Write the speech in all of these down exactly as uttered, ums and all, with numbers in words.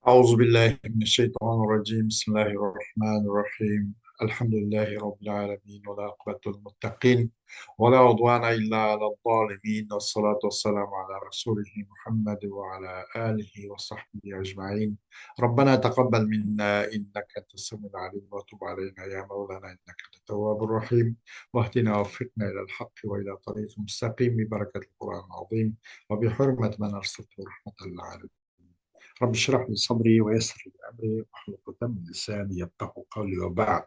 أعوذ بالله من الشيطان الرجيم. بسم الله الرحمن الرحيم. الحمد لله رب العالمين، والعاقبة للمتقين، ولا عدوان إلا على الظالمين، والصلاة والسلام على رسوله محمد وعلى آله وصحبه أجمعين. ربنا تقبل منا إنك أنت السميع العليم، وتب علينا يا مولانا إنك أنت التواب الرحيم، واهدنا ووفقنا إلى الحق وإلى طريق مستقيم، ببركة القرآن العظيم، وبحرمة من أرسلته رحمة للعالمين. رب اشرح لي صدري ويسر لي أمري واحلل عقدة من لساني يفقهوا قولي وبعد.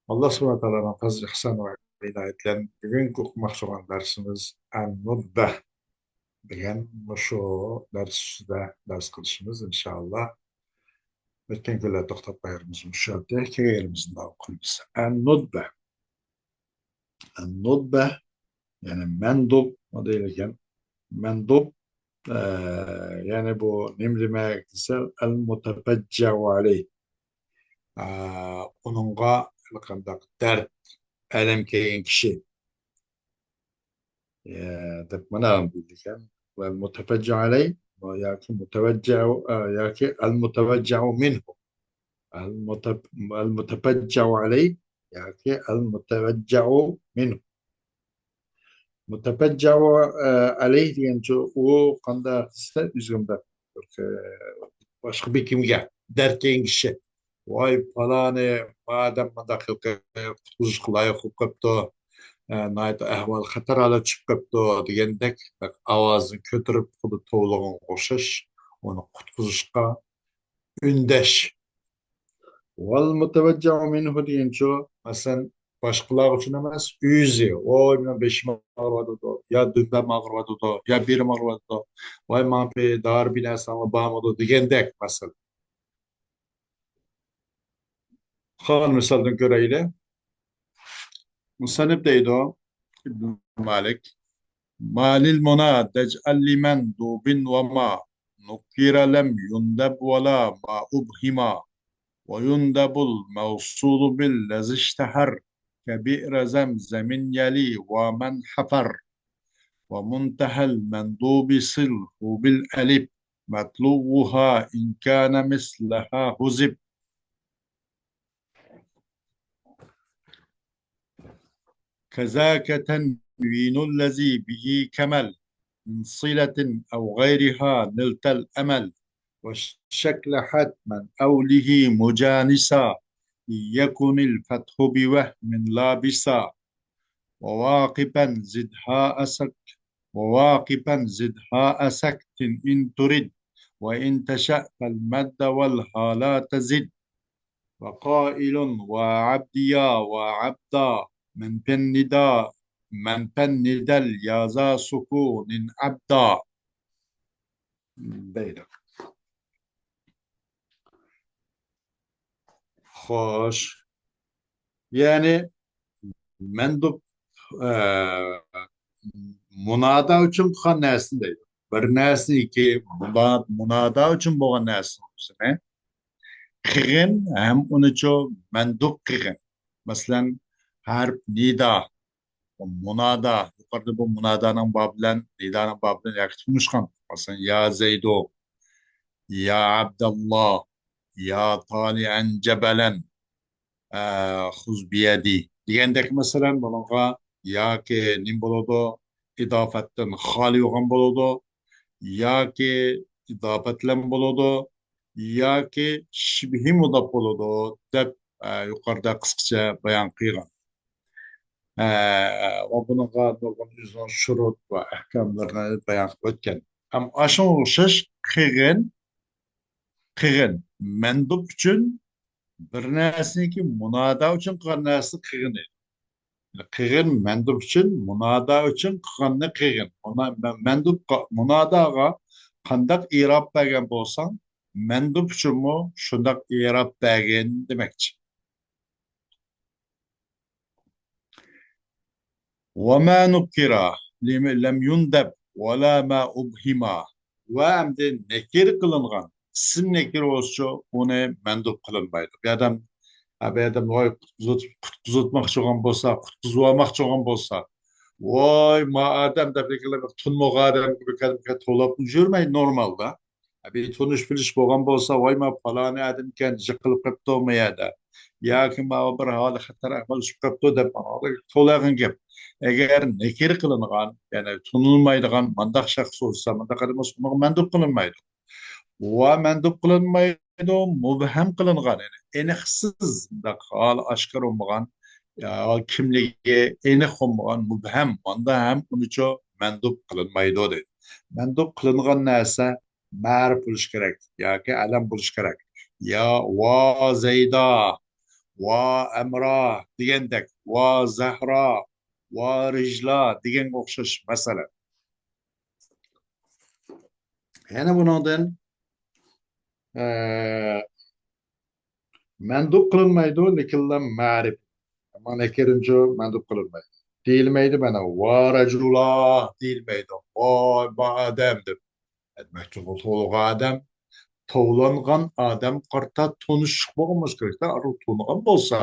ئاللا سۇبھانەھۇ ۋە تائالانىڭ پەزلى، ئېھسان ۋە ئىنايىتى بىلەن بۈگۈنكى ئوقۇماقچى بولغان دەرسىمىز ئەن-نۇتبە دېگەن مۇشۇ دەرس ئۈستىدە دەرس قىلىشىمىز ئىنشائاللا. ئۆتكەن كۈنلەردە توختاپ قويارمىز مۇشۇ يەردە، كەلگەن يېرىمىزدە ئوقۇيمىز. ئەن-نۇتبە. ئەن-نۇتبە، يەنى مەندۇب دەيدىكەن. مەندۇب، ئە، يەنى بۇ نېمە دېمەك دېسە، ئەل مۇتەپەججەئۇ ئەلەيھ. ئە، ئۇنىڭغا قانداق دەرد، ئەلەم كەلگەن كىشى. ئە، دەپ مانا دېيىلگەن. ۋەل مۇتەپەججەئۇ ئەلەيھ ياكى مۇتەۋەججەئۇ، ئە، ياكى ئەل مۇتەۋەججەئۇ مىنھۇ. ئەل مۇتەپ-، ئەل مۇتەپەججەئۇ ئەلەيھ ياكى ئەل مۇتەۋەججەئۇ مىنھۇ. مۇتەپەججەئۇ، ئە، ئەلەيھ دېگەنچە ئۇ قانداق دېسە، ئۆزى مۇنداق، ئە، باشقا بىر كىمگە دەرد كەلگەن كىشى، ۋاي پالانى، مادەم مۇنداق قۇتقۇزۇشقا لايىق بولۇپ قاپتۇ، ئە، ناھايىتى ئەھۋال خەتەر ھالەتكە چۈشۈپ قاپتۇ دېگەندەك ئاۋازىنى كۆتۈرۈپ، خۇددى توۋلىغانغا ئوخشاش ئۇنى قۇتقۇزۇشقا ئۈندەش. ۋەل مۇتەۋەججەئۇ مىنھۇ دېگەنچۇ، مەسىلەن، باشقىلار ئۈچۈن ئەمەس، ئۆزى، ۋاي مېنىڭ بېشىم ئاغرىۋاتىدۇ، يا دۈمبەم ئاغرىۋاتىدۇ، يا بېرىم ئاغرىۋاتىدۇ، ۋاي ماڭا بىر دارى بىر نەرسەڭلار بارمىدۇ دېگەندەك مەسىلەن. قالغان مىسالدىن كۆرەيلى. مۇسەننىپ دەيدۇ، ئىبن مالىك، ما للمنادى اجعل لمندوب وما نكر لم يندب ولا ما أبهم، ويندب الموصول بالذي اشتهر كبئر زمزم يلي ومن حفر، ومنتهى المندوب صله بالألف مطلوبها إن كان مثلها حذف. كذاك تنوين الذي به كمل من صلة أو غيرها نلت الأمل، والشكل حتما أوله مجانسا إن يكن الفتح بوهم لابسا، وواقفا زد هاء سك-، وواقفا زد هاء سكت إن ترد، وإن تشأ فالمد والها لا تزد. وقائل وعبديا وعبدا من فالندى، من فالندى اليذا سكون عبدا. دەيدۇ. خوش. يەنى مەندۇب، ئە، مۇنادا ئۈچۈن قىلغان نەرسىنى دەيدۇ. بىر نەرسىنىكى مۇنا-، مۇنادا ئۈچۈن بولغان نەرسىنىڭ ئۆزىنى قىلغىن ھەم ئۇنىچۇ مەندۇب قىلغىن. مەسىلەن، ھەرپ نىدا، مۇنادا، يۇقىرىدا بۇ مۇنادانىڭ بابى بىلەن نىدانىڭ بابى بىلەن ياكى تونۇشقان. مەسىلەن، يا زەيدۇ، يا ئابداللا، يا تالىئەن جەبەلەن، ئە، خۇز بىيەدى دېگەندەك، مەسىلەن، بۇنىڭغا ياكى نېمە بولىدۇ؟ ئىداپەتتىن خالىي بولغان بولىدۇ، ياكى ئىداپەت بىلەن بولىدۇ، ياكى شىبھى مۇداپ بولىدۇ دەپ، ئە، يۇقىرىدا قىسقىچە بايان قىلغان. ئە، ۋە بۇنىڭغا نۇرغۇن ئۆزىنىڭ شۇرۇت ۋە ئەھكاملىرىنى بايان قىلىپ ئۆتكەن. ھەم ئاشۇنىڭغا ئوخشاش قىلغىن، قىلغىن مەندۇب ئۈچۈن بىر نەرسىنىڭكى مۇنادا ئۈچۈن قىلغان نەرسىنى قىلغىن دەيدۇ. قىلغىن مەندۇب ئۈچۈن، مۇنادا ئۈچۈن قىلغاننى قىلغىن. مۇنا-، مە-، مەندۇب قا-، مۇناداغا قانداق ئىراب بەرگەن بولساڭ، مەندۇب ئۈچۈنمۇ شۇنداق ئىراب بەرگىن دېمەكچى. وما نكر لم، لم يندب ولا ما أبهم. ۋە ئەمدى نەكىر قىلىنغان ئىسىم نەكىر بولسىچۇ، ئۇنى مەندۇب قىلىنمايدۇ. بۇ ئادەم، ھە، بۇ ئادەم ۋاي قۇتقۇزۇپ-، قۇتقۇزۇۋاتماقچى بولغان بولسا، قۇتقۇزۇۋالماقچى بولغان بولسا، ۋاي ما ئادەم دەپ تونۇمىغان ئادەمگە بىر قەدەم توۋلاپ يۈرمەي نورمالدا. بىر تونۇش بىلىش بولغان بولسا، ۋاي، ما پالانى ئادەمكەن، يىقىلىپ قېپتۇ ما يەردە. ياكى ما بىر ھالى خەتەر ئەھۋال چۈشۈپ قېپتۇ دەپ، توۋلايدىغان گەپ. ئەگەر نەكىر قىلىنغان، يەنى تونۇلمايدىغان مانداق شەخس بولسا، مانداق ئادەم بولسا، ئۇنىڭغا مەندۇب قىلىنمايدۇ. ۋە مەندۇب قىلىنمايدۇ، مۇبھەم قىلىنغان، يەنى ئېنىقسىز، مۇنداق ھالى ئاشكارا بولمىغان، يا كىملىكى ئېنىق بولمىغان، مۇبھەم، ماندا ھەم ئۇنىچۇ مەندۇب قىلىنمايدۇ دەيدۇ. مەندۇب قىلىنغان نەرسە مەرىپ بولۇشى كېرەك ياكى ئەلەم بولۇشى كېرەك. يا ۋا زەيدا، ۋا ئەمرا دېگەندەك، ۋا زەھرا، ۋا رىجلا دېگەنگە ئوخشاش مەسىلە. يەنە بۇنىڭدىن، ئە، مەندۇب قىلىنمايدۇ، لېكىنلا مەرىپ. ئەمما نەكىرىنچۇ مەندۇب قىلىنمايدۇ. دېيىلمەيدۇ مانا، ۋا رەجۇلا دېيىلمەيدۇ. ۋاي، بۇ ئادەم دەپ. دېمەك، توۋلىغان ئادەم، توۋلانغان ئادەم قارىتا تونۇشلۇق بولغان بولسا كېرەك. ئارۇ تونۇغان بولسا،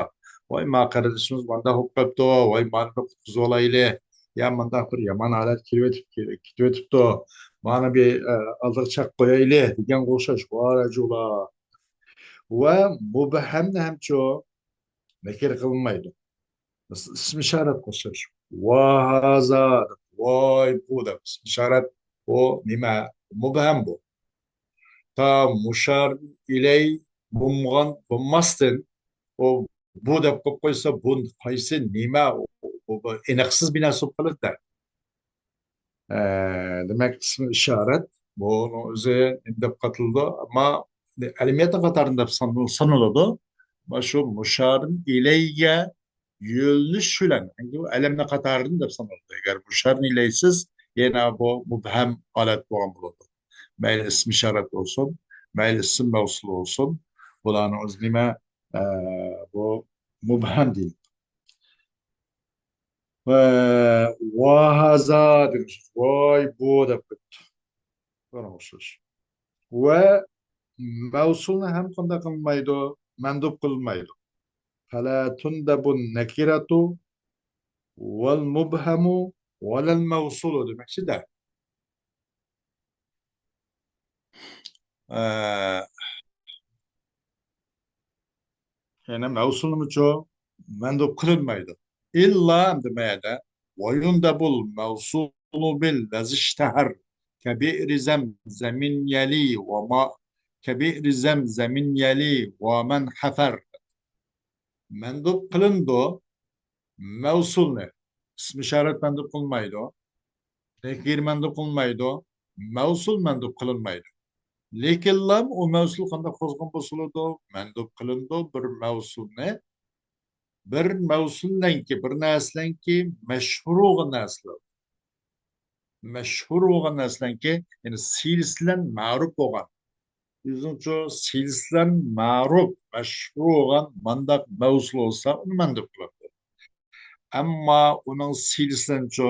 ۋاي، ما قېرىندىشىمىز مانداق بولۇپ قاپتۇ، ۋاي، مانا بىر قۇتقۇزۇۋالايلى، يا مانداق بىر يامان ھالەت كېلىۋېتىپ، كېتىۋېتىپتۇ، مانا بىر، ئە، ئالدىغا چاقىپ قويايلى دېگەنگە ئوخشاش. ۋا رەجۇلا. ۋە مۇبھەمنى ھەمچۇ نەكىر قىلمايدۇ. مىسال، ئىسمى ئىشارەتكە ئوخشاش. ۋا ھازا دەپ، ۋاي، بۇ دەپ ئىسمى ئىشارەت. بۇ نېمە؟ مۇبھەم بۇ. تا مۇشار ئىلەي بولمىغان، بولماستىن، ئۇ بۇ دەپ قويۇپ قويسا، بۇ قايسى، نېمە، ئۇ، ئۇ، ئۇ ئېنىقسىز بىر نەرسە بولۇپ قالىدۇ. ئە، دېمەك، ئىسمى ئىشارەت، بۇنىڭ ئۆزى نېمە دەپ قاتىلىدۇ؟ ئەمما ئەلەمىيەتنىڭ قاتارىدىن دەپ سان-، سانىلىدۇ. مانا شۇ مۇشارىن ئىلەيگە يۆنىلىش بىلەن، ئەلەمنىڭ قاتارىدىن دەپ سانىلىدۇ. ئەگەر مۇشارىن ئىلەيسىز، يەنە بۇ مۇبھەم ھالەت بولغان بولىدۇ. مەيلى ئىسمى ئىشارەت بولسۇن، مەيلى ئىسىم مەۋسۇل بولسۇن، بۇلارنىڭ ئۆزى نېمە؟ ئە، بۇ مۇبھەم دېيىلىدۇ. ۋە ۋاھازا دېگەن سۆز. ۋاي، بۇ دەپ قويۇپتۇ. بۇنىڭغا ئوخشاش. ۋە مەۋسۇلنى ھەم قانداق قىلمايدۇ؟ مەندۇب قىلمايدۇ. فەلا تۇندەبۇ نەكىرەتۇ ۋەل مۇبھەمۇ ۋەلەل مەۋسۇلۇ دېمەكچىدە. ئە، يەنە مەۋسۇلنىمۇچۇ مەندۇب قىلىنمايدۇ. ئىللا دېمەيدۇ. ويندب الموصول بالذي اشتهر كبئر زمزم يلي وما، كبئر زمزم يلي ومن حفر. مەندۇب قىلىنىدۇ مەۋسۇلنى. ئىسمى ئىشارەت مەندۇب قىلمايدۇ. نەكىر مەندۇب قىلمايدۇ. مەۋسۇل مەندۇب قىلىنمايدۇ. لېكىنلا ئۇ مەۋسۇل قانداق قوزغىغان بولسا بولىدۇ؟ مەندۇب قىلىنىدۇ بىر مەۋسۇلنى. بىر مەۋسۇلنىڭكى، بىر نەرسىنىڭكى مەشھۇر بولغان نەرسىلەر. مەشھۇر بولغان نەرسىلەرنىڭكى، يەنى سىلسىلەن مەرۇپ بولغان. ئۆزىنىڭچۇ سىلسىلەن مەرۇپ، مەشھۇر بولغان مانداق مەۋسۇل بولسا، ئۇنى مەندۇب قىلىدۇ. ئەمما ئۇنىڭ سىلسىلەنچۇ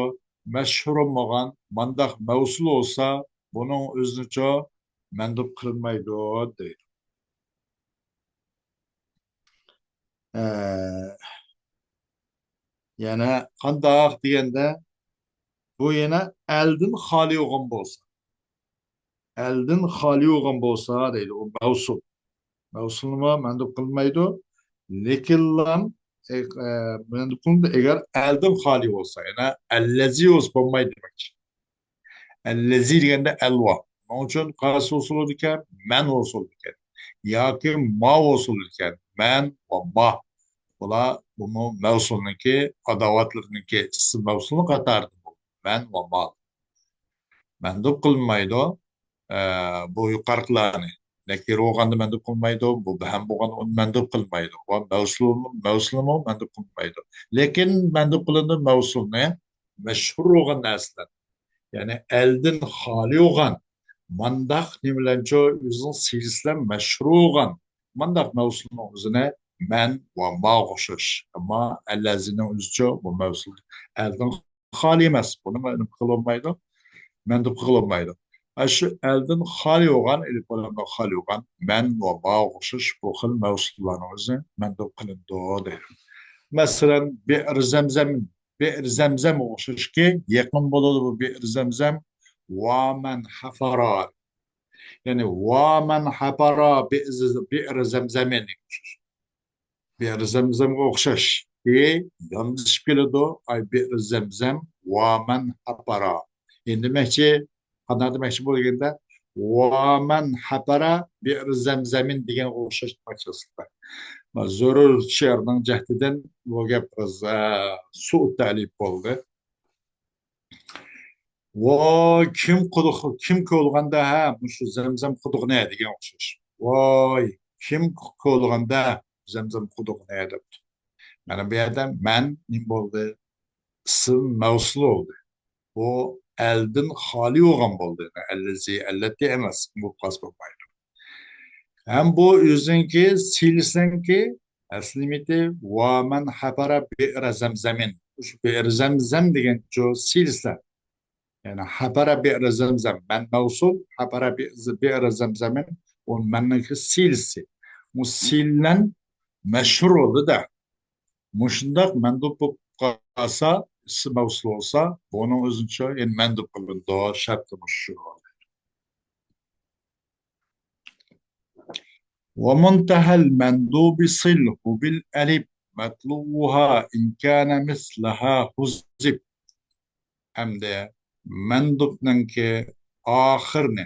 مەشھۇر بولمىغان مانداق مەۋسۇل بولسا، بۇنىڭ ئۆزىنىچۇ مەندۇب قىلىنمايدۇ دەيدۇ. ئە، يەنە قانداق دېگەندە، بۇ يەنە ئەلدىن خالىي بولغان بولسا، ئەلدىن خالىي بولغان بولسا دەيدۇ، ئۇ مەۋسۇل. مەۋسۇلنىمۇ مەندۇب قىلمايدۇ. لېكىنلا، ئە، ئە، مەندۇب قىلىنىدۇ، ئەگەر ئەلدىن خالىي بولسا، يەنى ئەللەزى بولسا بولمايدۇ دېمەكچى. ئەللەزى دېگەندە ئەل بار. شۇنىڭ ئۈچۈن قايسى بولسا بولىدىكەن؟ مەن بولسا بولىدىكەن. ياكى ما بولسا بولىدىكەن. مەن ۋە ما. بۇلار بۇمۇ مەۋسۇلنىڭكى ئاداۋاتلىرىنىڭكى ئىسىم مەۋسۇلنىڭ قاتارىدا بولىدۇ. مەن ۋە ما. مەندۇب قىلىنمايدۇ. ئە، بۇ يۇقىرىقىلارنى. نەكىر بولغاندا مەندۇب قىلمايدۇ، مۇبھەم بولغاندا ئۇنى مەندۇب قىلمايدۇ. ۋە مەۋسۇل، مەۋسۇلمۇ مەندۇب قىلمايدۇ. لېكىن مەندۇب قىلىنىدۇ مەۋسۇلنى مەشھۇر بولغان نەرسىلەر. يەنى ئەلدىن خالىي بولغان، مانداق نېمە بىلەنچۇ ئۆزىنىڭ سىلسىلە مەشھۇر بولغان، مانداق مەۋسۇلنىڭ ئۆزىنى مەن ۋە ماغا ئوخشاش. ئەمما ئەللەزىنىڭ ئۆزىچۇ بۇ مەۋسۇل ئەلدىن خالىي ئەمەس. بۇنى مەندۇب قىلىۋالمايدۇ. مەندۇب قىلىۋالمايدۇ. ئاشۇ ئەلدىن خالىي بولغان، ئېلىپ بولغان خالىي بولغان، مەن ۋە ماغا ئوخشاش بۇ خىل مەۋسۇللارنىڭ ئۆزى مەندۇب قىلىنىدۇ دەيدۇ. مەسىلەن، بىئر زەمزەم، بىئر زەمزەمگە ئوخشاشكى، يېقىن بولىدۇ بۇ بىئر زەمزەم. ۋە مەن ھەفەرا. يەنى، ۋا مەن ھەپەرا بىئر زەمزەمىن دېگەن ئوخشاش. بىئر زەمزەمگە ئوخشاش. ئى ياندىشىپ كېلىدۇ. ئاي، بىئر زەمزەم، ۋا مەن ھەپەرا. ئەمدى دېمەكچى، قانداق دېمەكچى بۇ دېگەندە، ۋا مەن ھەپەرا بىئر زەمزەمىن دېگەنگە ئوخشاش دېمەكچى ئەسلىدە. زۆرۈر شېئىرنىڭ جەھىتىدىن بۇ گەپ بىراز، ئە، سۇ تەلىپ بولدى. ۋاي، كىم قۇدۇق، كىم كولىغاندا، ھە، مۇشۇ زەمزەم قۇدۇقىنى دېگەن ئوخشاش. ۋاي، كىم كولىغاندا زەمزەم قۇدۇقىنى دەپتۇ. مانا بۇ يەردە مەن نېمە بولدى؟ ئىسىم مەۋسۇل بولدى. بۇ ئەلدىن خالىي بولغان بولدى. ئەللىزى، ئەللەتتى ئەمەس. بۇ خاس بولمايدۇ. ھەم بۇ ئۆزىنىڭكى، سىلىسىنىڭكى، ئەسلى نېمىتى؟ ۋا مەن ھەپەرە بىئرە زەمزەمىن. شۇ بىئر زەمزەم دېگەن شۇ سىلىسى. يەنى ھەپەرە بىئرە زەمزەم. مەن مەۋسۇل، ھەپەرە بىئرە زەمزەمىن. ئۇ مەننىڭكى سىلىسى. ئۇ سىلنەن مەشھۇر بولدى-دە. مۇشۇنداق مەندۇپ بولۇپ قالسا، ئىسمى مەۋسۇل بولسا، بۇنىڭ ئۆزىنچە يەنى مەندۇپ قىلىنىدۇ، شەرتى مۇشۇ. ومنتهى المندوب صله بالألف مطلوبها إن كان مثلها حذف. ئەمدى مەندۇپنىڭكى ئاخىرىنى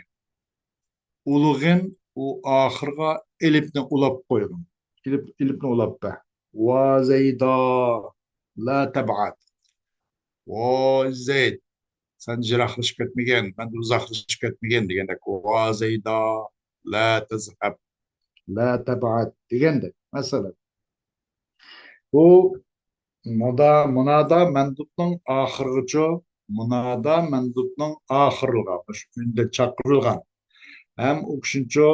ئۇلىغىن، ئۇ ئاخىرىغا ئېلىپنى ئۇلاپ قويغىن. ئېلىپ، ئېلىپنى ئۇلاپ بەر. ۋا زەيدا، لا تەبئەت. ۋاي زەيد، سەن يىراقلىشىپ كەتمىگىن، مەن ئۇزاقلىشىپ كەتمىگىن دېگەندەك. ۋا زەيدا، لا تەزھەب، لا تەبئەت دېگەندەك. مەسىلەن، بۇ مۇدا-، مۇنادا مەندۇپنىڭ ئاخىرىغىچۇ، مۇنادا مەندۇپنىڭ ئاخىرىغا، مۇشۇ ئۈندە چاقىرىلغان. ھەم ئۇ كىشىنچۇ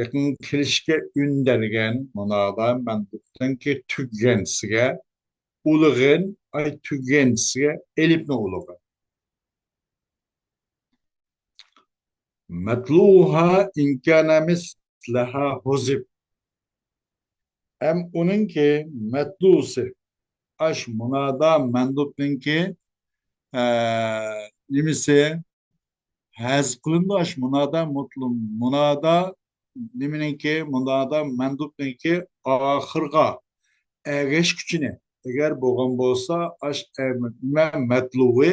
يېقىن كېلىشكە ئۈندەلگەن مۇنادا مەندۇپنىڭكى تۈگىگەنسىگە ئۇلىغىن، ئاي، تۈگىگەنسىگە ئېلىپنى ئۇلىغىن. مەتلۇھا ئىنكانە مىسلەھا ھۇزىب. ھەم ئۇنىڭكى مەتلۇسى، ئاش مۇنادا مەندۇپنىڭكى، ئە، نېمىسى، ھەزىپ قىلىنىدۇ. ئاش مۇنادا مۇتلۇ-، مۇنادا نېمىنىڭكى، مۇنادا مەندۇپنىڭكى ئاخىرغا ئەگەشكۈچىنى، ئەگەر بولغان بولسا، ئاش، ئە، نېمە، مەتلۇۋى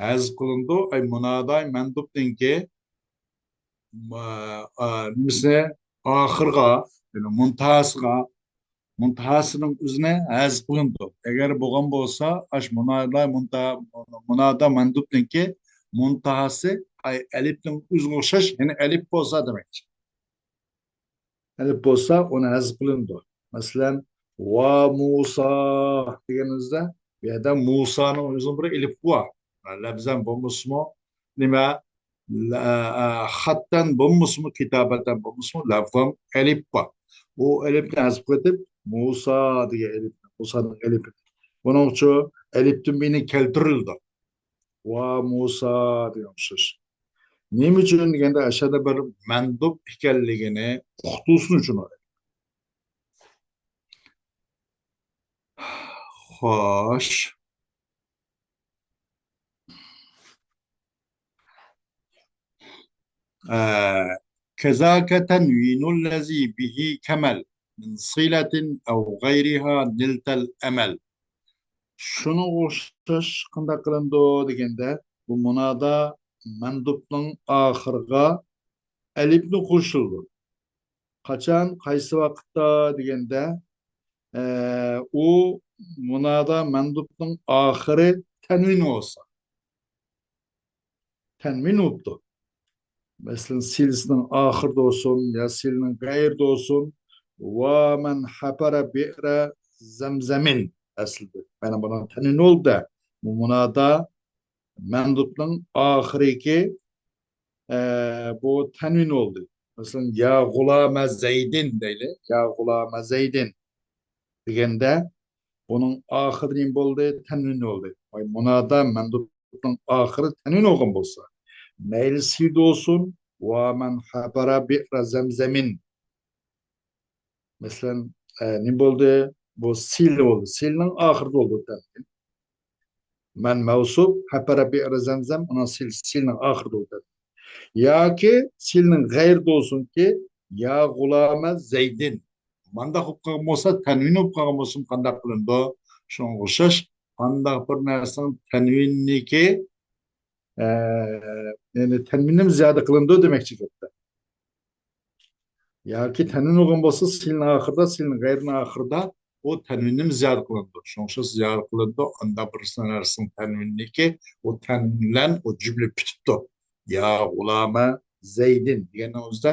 ھەزىپ قىلىنىدۇ. ئەي، مۇنادا مەندۇپنىڭكى، ئا، ئا، نېمىسى، ئاخىرغا، يەنى مۇنتەھاسىغا، مۇنتەھاسىنىڭ ئۆزىنى ھەزىپ قىلىنىدۇ. ئەگەر بولغان بولسا، ئاش مۇنادا مۇنتا-، مۇنادا مەندۇپنىڭكى مۇنتەھاسى، ئاي، ئەلىپنىڭ ئۆزىگە ئوخشاش، يەنى ئەلىپ بولسا دېمەكچى. ئەلىپ بولسا، ئۇنى ھەزىپ قىلىنىدۇ. مەسىلەن، ۋا مۇسا دېگىنىمىزدە، بۇ يەردە مۇسانىڭ ئۆزىنىڭ بىر ئېلىپى بار. لەپزەن بولمىسىمۇ، نېمە، لە-، ئە، خەتتەن بولمىسىمۇ، كىتابەتەن بولمىسىمۇ، لەفزەن ئەلىپ بار. ئۇ ئەلىپنى ھەزىپ قىلىپ، مۇسا دېگەن ئەلىپ، مۇسانىڭ ئەلىپى. بۇنىڭ ئۈچۈن ئەلىپتىن بىرنى كەلتۈرۈلىدۇ. ۋا مۇسا دېگەن ئوخشاش. نېمە ئۈچۈن دېگەندە، ئەشەدە بىر مەندۇپ ئىكەنلىكىنى ئۇقتۇرسۇن ئۈچۈن. خوش. ئە، كذاك تنوين الذي به كمل من صلة أو غيرها نلت الأمل. شۇنىڭغا ئوخشاش قانداق قىلىنىدۇ دېگەندە، بۇ مۇنادا مەندۇپنىڭ ئاخىرىغا ئەلىپنى قوشۇلىدۇ. قاچان، قايسى ۋاقىتتا دېگەندە، ئە، ئۇ مۇنادا مەندۇپنىڭ ئاخىرى تەنۋىن بولسا. تەنۋىن بوپتۇ. مەسىلەن، سىلىسىنىڭ ئاخىرىدا بولسۇن يا سىلىنىڭ غەيرىدە بولسۇن، ۋا مەن ھەپەرە بىئرە زەمزەمىن ئەسلىدە. مانا بۇنىڭ تەنۋىن بولدى. بۇ مۇنادا مەندۇپنىڭ ئاخىرىكى، ئە، بۇ تەنۋىن بولدى. مەسىلەن، يا غۇلامە زەيدىن دەيلى. يا غۇلامە زەيدىن دېگەندە، بۇنىڭ ئاخىرى نېمە بولدى؟ تەنۋىن بولدى. ۋاي، مۇنادا مەندۇپنىڭ ئاخىرى تەنۋىن بولغان بولسا، مەيلى سىلدە بولسۇن، ۋا مەن ھەپەرە بىئرە زەمزەمىن. مەسىلەن، ئە، نېمە بولدى؟ بۇ سىل بولدى. سىلنىڭ ئاخىرىدا بولدى تەنۋىن. مەن مەۋسۇپ، ھەپەرە بىئرە زەمزەم، ئۇنىڭ سىل، سىلنىڭ ئاخىرىدا بولدى. ياكى سىلنىڭ غەيرىدە بولسۇنكى، يا غۇلامە زەيدىن. مانداق بولۇپ قالغان بولسا، تەنۋىن بولۇپ قالغان بولسىمۇ قانداق قىلىنىدۇ؟ شۇنىڭغا ئوخشاش، قانداق بىر نەرسىنىڭ تەنۋىننىكى، ئە، يەنى تەنۋىنىمۇ زىيادە قىلىنىدۇ دېمەكچى گەپتە. ياكى تەنۋىن بولغان بولسا، سىلنىڭ ئاخىرىدا، سىلنىڭ غەيرىنىڭ ئاخىرىدا ئۇ تەنۋىنىمۇ زىيادە قىلىنىدۇ. شۇنىڭ ئۈچۈن زىيادە قىلىنىدۇ. ئانداق بىر نەرسىنىڭ تەنۋىنىكى، ئۇ تەنۋىن بىلەن ئۇ جۈملە پۈتۈپتۇ. يا غۇلامە زەيدىن دېگەننىڭ ئۆزىدە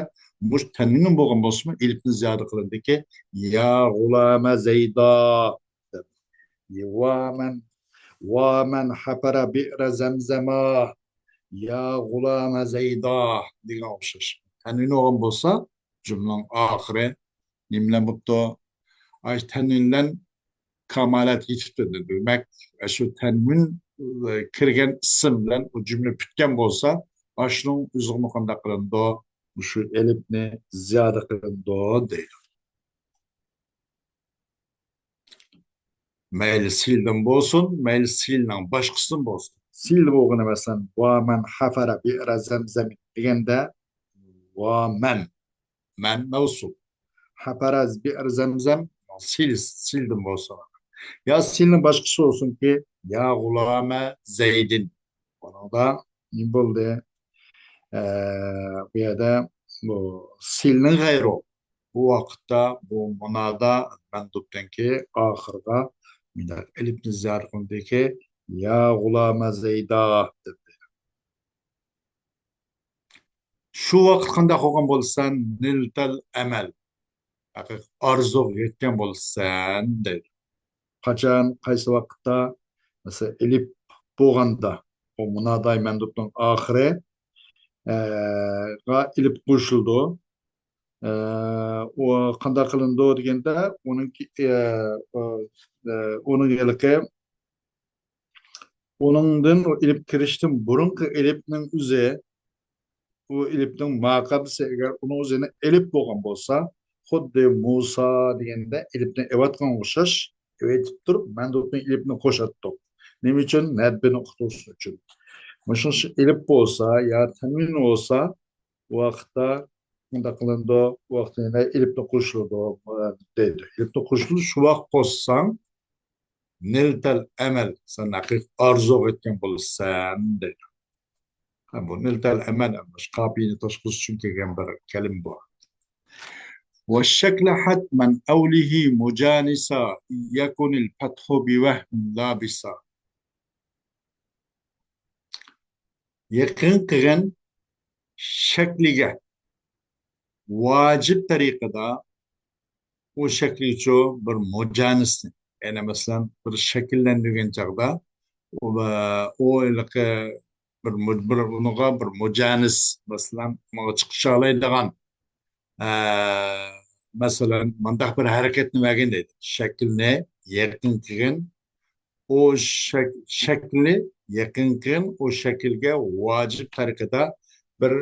مۇشۇ تەنۋىن بولغان بولسىمۇ، ئېلىپنى زىيادە قىلىندىكى، يا غۇلامە زەيدا دەپ. ۋامەن، ۋامەن ھەپەرە بىئرە زەمزەما، يا غۇلامە زەيدا دېگەن ئوخشاش. تەنۋىن بولغان بولسا، جۈملىنىڭ ئاخىرى نېمە بىلەن بوپتۇ؟ ئاشۇ تەنۋىن بىلەن كامالەتكە يېتىپتۇ. دېمەك، ئاشۇ تەنۋىن، ئە، كىرگەن ئىسىم بىلەن ئۇ جۈملە پۈتكەن بولسا، ئاشۇنىڭ ئۆزىغىمۇ قانداق قىلىنىدۇ؟ مۇشۇ ئېلىپنى زىيادە قىلىنىدۇ دەيدۇ. مەيلى سىلدىن بولسۇن، مەيلى سىلنىڭ باشقىسىدىن بولسۇن. سىل بولغىنى، مەسىلەن، ۋامەن ھەفەرە بىئرە زەمزەم دېگەندە، ۋامەن، مەن مەۋسۇل. ھەپەرە بىئرە زەمزەم، سىل، سىلدىن بولسۇن. يا سىلنىڭ باشقىسى بولسۇنكى، يا غۇلامە زەيدىن. بۇنىڭدا نېمە بولدى؟ ئە، بۇ يەردە بۇ سىلنىڭ غەيرى بۇ ۋاقىتتا بۇ مۇنادا مەندۇبتىنكى ئاخىرىغا مۇنداق ئېلىپنى زىيادە قىلدىكى، يا غۇلامە زەيدا دەپ. شۇ ۋاقىت قانداق بولغان بولسا، نىلتەل ئەمەل، ھەقىقىي ئارزۇغا يەتكەن بولىسەن دەيدۇ. قاچان، قايسى ۋاقىتتا، مەسىلەن، ئېلىپ بولغاندا، ئۇ مۇناداي مەندۇبنىڭ ئاخىرى، ئە، غا ئېلىپ قوشۇلىدۇ. ئە، ئۇ قانداق قىلىنىدۇ دېگەندە، ئۇنىڭكى، ئە، ئۇ، ئە، ئۇنىڭ ھېلىقى ئۇنىڭدىن ئۇ ئېلىپ كىرىشتىن بۇرۇنقى ئېلىپنىڭ ئۆزى، ئۇ ئېلىپنىڭ ماقابىسى، ئەگەر ئۇنىڭ ئۆزىنى ئېلىپ بولغان بولسا، خۇددى مۇسا دېگەندە ئېلىپنى ئېۋەتقانغا ئوخشاش، ئېۋەتىپ تۇرۇپ، مەندۇبنى ئېلىپنى قوشاتتۇق. نېمە ئۈچۈن؟ نەدبىنى ئۇقتۇرۇش ئۈچۈن. مۇشۇ ئېلىپ بولسا يا تەنۋىن بولسا، ئۇ ۋاقىتتا مۇنداق قىلىنىدۇ، ئۇ ۋاقىتتا يەنە ئېلىپنى قوشۇلىدۇ، دەيدۇ. ئېلىپنى قوشۇلىدۇ، شۇ ۋاقىت قوشساڭ، نىلتەل ئەمەل، سەن ھەقىقىي ئارزۇغا يەتكەن بولىسەن، دەيدۇ. ھە، بۇ نىلتەل ئەمەل، مۇشۇ قاپىيىنى توشقۇزۇش ئۈچۈن كەلگەن بىر كەلىمە بۇ. والشكل حتما أوله مجانسا، إن يكن الفتح بوهم لابسا. يېقىن قىلغىن شەكلىگە ۋاجىپ تەرىقىدە ئۇ شەكىلگىچۇ بىر مۇجانىسنى، يەنى مەسىلەن، بىر شەكىللەندۈرگەن چاغدا، ئۇ، ئۇ ھېلىقى بىر مۇ-، بىر ئۇنىڭغا بىر مۇجانىس، مەسىلەن، ئۇنىڭغا چىقىشالايدىغان، ئە، مەسىلەن، مۇنداق بىر ھەرىكەتنى بەرگىن دەيدۇ. شەكىلنى يېقىن قىلغىن، ئۇ شەك-، شەكىلنى يېقىن قىلغىن، ئۇ شەكىلگە ۋاجىپ تەرىقىدە بىر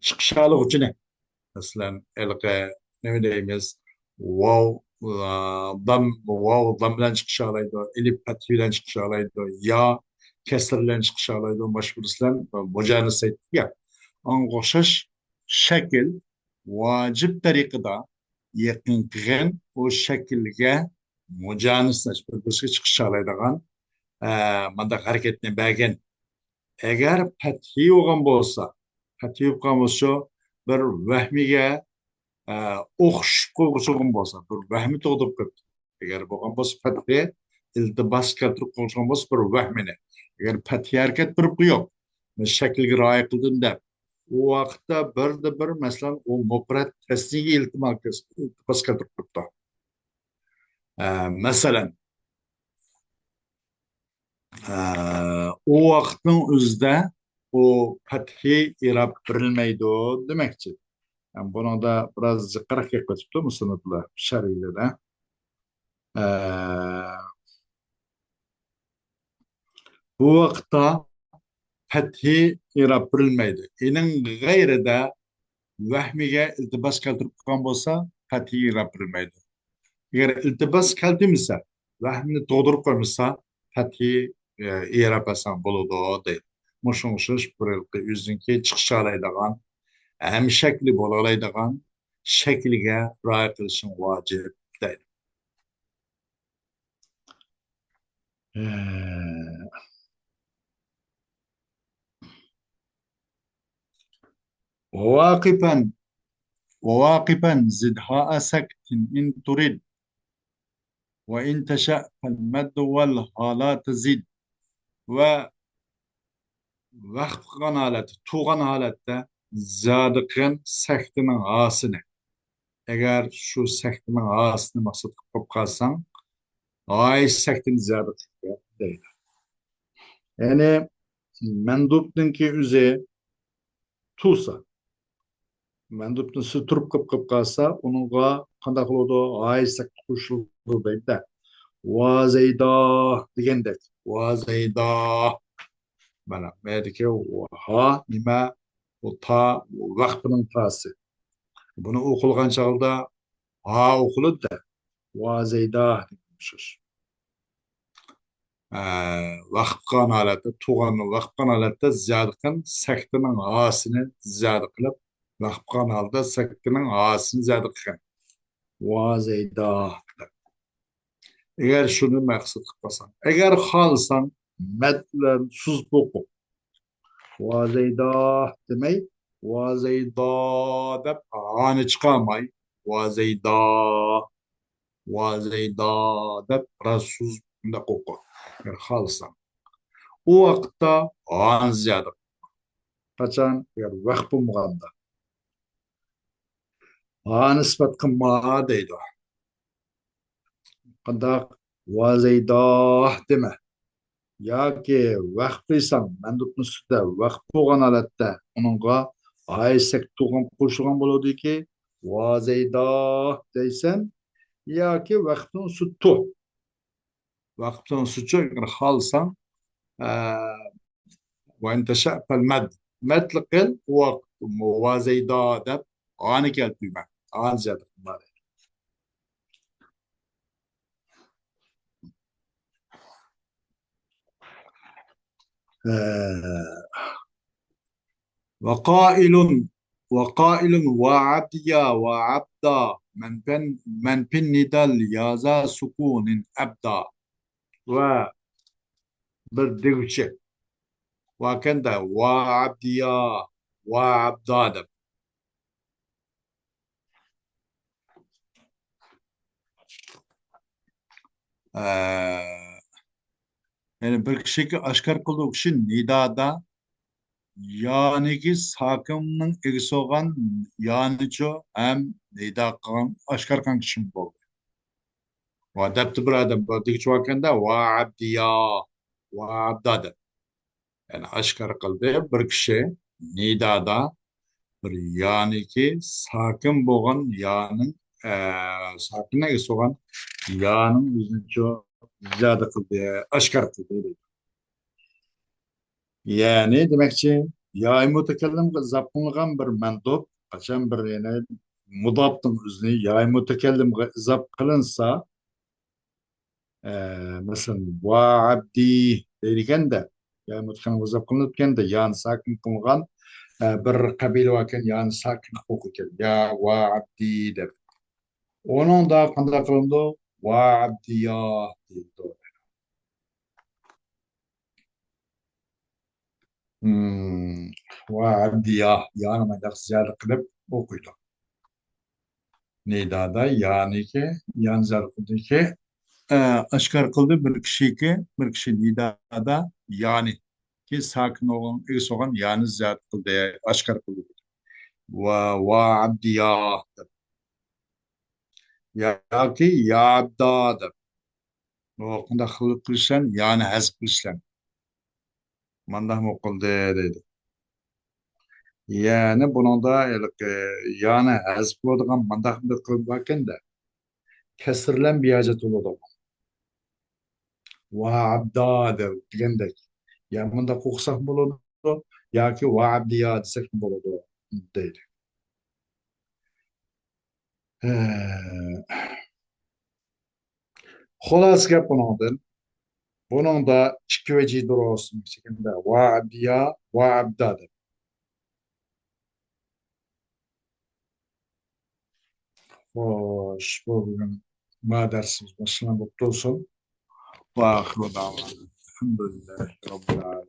چىقىشالىغۇچىنى، مەسىلەن، ھېلىقى نېمە دەيمىز، ۋاۋ، ئا، دام، ۋاۋ دام بىلەن چىقىشالايدۇ، ئېلىپ پەتھى بىلەن چىقىشالايدۇ، يا كەسىر بىلەن چىقىشالايدۇ، ماشۇ بىرسى بىلەن مۇجانىس ئېيتتۇق يا. ئاڭغا ئوخشاش شەكىل ۋاجىپ تەرىقىدە يېقىن قىلغىن، ئۇ شەكىلگە مۇجانىسلەش، بىر-بىرسىگە چىقىشالايدىغان، ئە، مۇنداق ھەرىكەتنى بەرگىن. ئەگەر پەتھى بولغان بولسا، پەتھى بولغان بولسا، بىر ۋەھمىگە، ئە، ئوخشىشىپ قويغۇچى بولغان بولسا، بىر ۋەھمى تۇغدۇرۇپ قويۇپتۇ. ئەگەر بولغان بولسا، پەتھى ئىلتىباس كەلتۈرۈپ قويغۇچى بولغان بولسا، بىر ۋەھمىنى. ئەگەر پەتھى ھەرىكەت بېرىپ قويۇپ، شەكىلگە رىئايە قىلدىم دەپ، ئۇ ۋاقىتتا بىردە بىر، مەسىلەن، ئۇ مۇپرەت تەسنىيەگە ئىلتىما-، ئىلتىباس كەلتۈرۈپ قويۇپتۇ. ئە، مەسىلەن، ئە، ئۇ ۋاقىتنىڭ ئۆزىدە ئۇ پەتھى ئىراب بېرىلمەيدۇ دېمەكچى. يەنى بۇنىڭدا بىراز جىقراق گەپ قېتىپتۇ مۇسەننىپلار شەرھلىرىدە. ئە، بۇ ۋاقىتتا پەتھى ئىراب بېرىلمەيدۇ. ئېنىڭ غەيرىدە ۋەھمىگە ئىلتىباس كەلتۈرۈپ قويغان بولسا، پەتھى ئىراب بېرىلمەيدۇ. ئەگەر ئىلتىباس كەلتۈرمىسە، ۋەھمىنى تۇغدۇرۇپ قويمىسا، پەتھى، ئە، ئىراب بەرسەڭ بولىدۇ، دەيدۇ. مۇشۇڭغا ئوخشاش بىر ھېلىقى ئۆزىنىڭكى چىقىشالايدىغان، ھەم شەكلى بولالايدىغان شەكلىگە رىئايە قىلىشىڭ ۋاجىپ دەيدۇ. ھە. وواقفا، وواقفا زد هاء سكت إن ترد، وإن تشأ فالمد والها لا تزد. ۋە ۋەقىپ قىلغان ھالەتتە، تۇغان ھالەتتە زىيادە قىلغىن سەكتىنىڭ ھاسىنى. ئەگەر شۇ سەكتىنىڭ ھاسىنى مەقسەت قىلىپ قالساڭ، ھايىش سەكتىنى زىيادە قىلىپ دەيدۇ. يەنى مەندۇبنىڭكى ئۆزى تۇرسا، مەندۇبنىڭ سۆزى تۇرۇپ قېلىپ، قېلىپ قالسا، ئۇنىڭغا قانداق قىلىدۇ؟ ھايىش سەكتى قوشۇلىدۇ دەيدۇ-دە. ۋازەيدا دېگەندەك. ۋازەيدا. مانا، بۇ يەردىكى ھا نېمە؟ بۇ تا، ۋەقپىنىڭ تاسى. بۇنى ئوقۇلغان چاغدا ھا ئوقۇلىدۇ-دە. ۋازەيدا دېگەن ئوخشاش. ئە، ۋەقىپ قىلغان ھالەتتە، تۇغاننى ۋەقىپ قىلغان ھالەتتە زىيادە قىلغىن سەكتىنىڭ ھاسىنى زىيادە قىلىپ، ۋەقىپ قىلغان ھالدا سەكتىنىڭ ھاسىنى زىيادە قىلغىن. ۋازەيدا. ئەگەر شۇنى مەقسەت قىلىپ قالساڭ. ئەگەر خالىساڭ، مەد بىلەن سۈزۈپ ئوقۇ. ۋازەيدا دېمەي، ۋازەيدا دەپ ھانى چىقارماي، ۋازەيدا، ۋازەيدا دەپ بىراز سۈزۈپ مۇنداق ئوقۇ، ئەگەر خالىساڭ. ئۇ ۋاقىتتا ھانى زىيادە. قاچان؟ ئەگەر ۋەقىپ بولمىغاندا. ھانى ئىسپات قىلما دەيدۇ. قانداق؟ ۋازەيدا دېمە. ياكى ۋەقىپ قىلساڭ، مەندۇبنىڭ ئۈستىدە ۋەقىپ بولغان ھالەتتە ئۇنىڭغا ھايىش سەكتى تۇغان قوشۇلغان بولىدۇكى، ۋازەيدا دەيسەن، ياكى ۋەقىپنىڭ ئۈستىدە تۇ. ۋەقىپنىڭ ئۈستىدە خالىساڭ، ئە، ۋە ئىن تەشەئ فەل مەد. مەدلا قىل، ۋە ۋازەيدا دەپ ھانى كەلتۈرمە. ھانى زىيادە قىلما. ۋەقائىلۇن، ۋەقائىلۇن ۋەئەبدىيا ۋەئەبدا مەن پەن، مەن پىن نىدال يازا سۇكۇنىن ئەبدا. ۋە بىر دېگۈچى ۋەكەندە ۋەئەبدىيا ۋەئەبدا دەپ. ئە، يەنى بىر كىشىگە ئاشكارا قىلدى ئۇ كىشى نىدادا يانىكى ساكىننىڭ ئىگىسى بولغان يانىچۇ ھەم نىدا قىلغان، ئاشكارا قىلغان كىشى بولدى. ۋە دەپتۇ بىر ئادەم بۇ دېگۈچى باركەندە، ۋەئەبدىيا، ۋەئەبدا دەپ. يەنى ئاشكارا قىلدى بىر كىشى نىدادا بىر يانىكى ساكىن بولغان يانىڭ، ئە، ساكىننىڭ ئىگىسى بولغان يانىڭ ئۆزىنىچۇ زىيادە قىلدى، ئاشكارا قىلدى دەيدۇ. يەنى دېمەكچى، يائى مۇتەكەللىمگە ئىزاپ قىلىنغان بىر مەندۇب، قاچان بىر يەنە مۇداپنىڭ ئۆزىنى يائى مۇتەكەللىمگە ئىزاپ قىلىنسا، ئە، مەسىلەن، ۋەئەبدى دەيدىكەندە، يائى مۇتەكەللىمگە ئىزاپ قىلىنىدىكەندە، يانى ساكىن قىلىنغان، ئە، بىر قەبىلە باركەن، يانى ساكىن ھوقۇقى ئىكەن. يا ۋەئەبدى دەپ. ئۇنىڭدا قانداق قىلىنىدۇ؟ ۋەئەبدىيا دەيدۇ. ھىم، ۋەئەبدىيا، يانى مانداق زىيادە قىلىپ ئوقۇيدۇ. نىدادا يانىكى، يان زىيادە قىلدىكى، ئە، ئاشكارا قىلدى بىر كىشىكى، بىر كىشى نىدادا يانى كى ساكىن بولغان، ئىگىسى بولغان يانى زىيادە قىلدى، ئاشكارا قىلدى. ۋە، ۋەئەبدىيا دەپ. ياكى يەئەبدا دەپ. بۇ قانداق قىلىپ قىلىشلەن؟ يانى ھەزىپ قىلىشلەن. مانداقمۇ قىلدى دەيدۇ. يەنى بۇنىڭدا ھېلىقى يانى ھەزىپ بولىدىغان مانداق بىر قىلىم باركەندە. كەسىرلەن بىھاجەت بولىدۇ. ۋەئەبدا دەپ دېگەندەك. يا مۇنداق ئوقۇساق بولىدۇ، ياكى ۋەئەبدىيا دېسەك بولىدۇ دەيدۇ. ھە. خۇلاسە گەپ بۇنىڭدىن. بۇنىڭدا ئىككى ۋەجىھ دۇرۇس، مەسىلەن، ۋە ئەبدىيا، ۋە ئەبدا دەپ. خوش، بۇ بۈگۈن ما دەرسىمىز باشلىنىپ بولۇپ تۇرسۇن. وآخر دعوانا الحمد لله رب العالمين.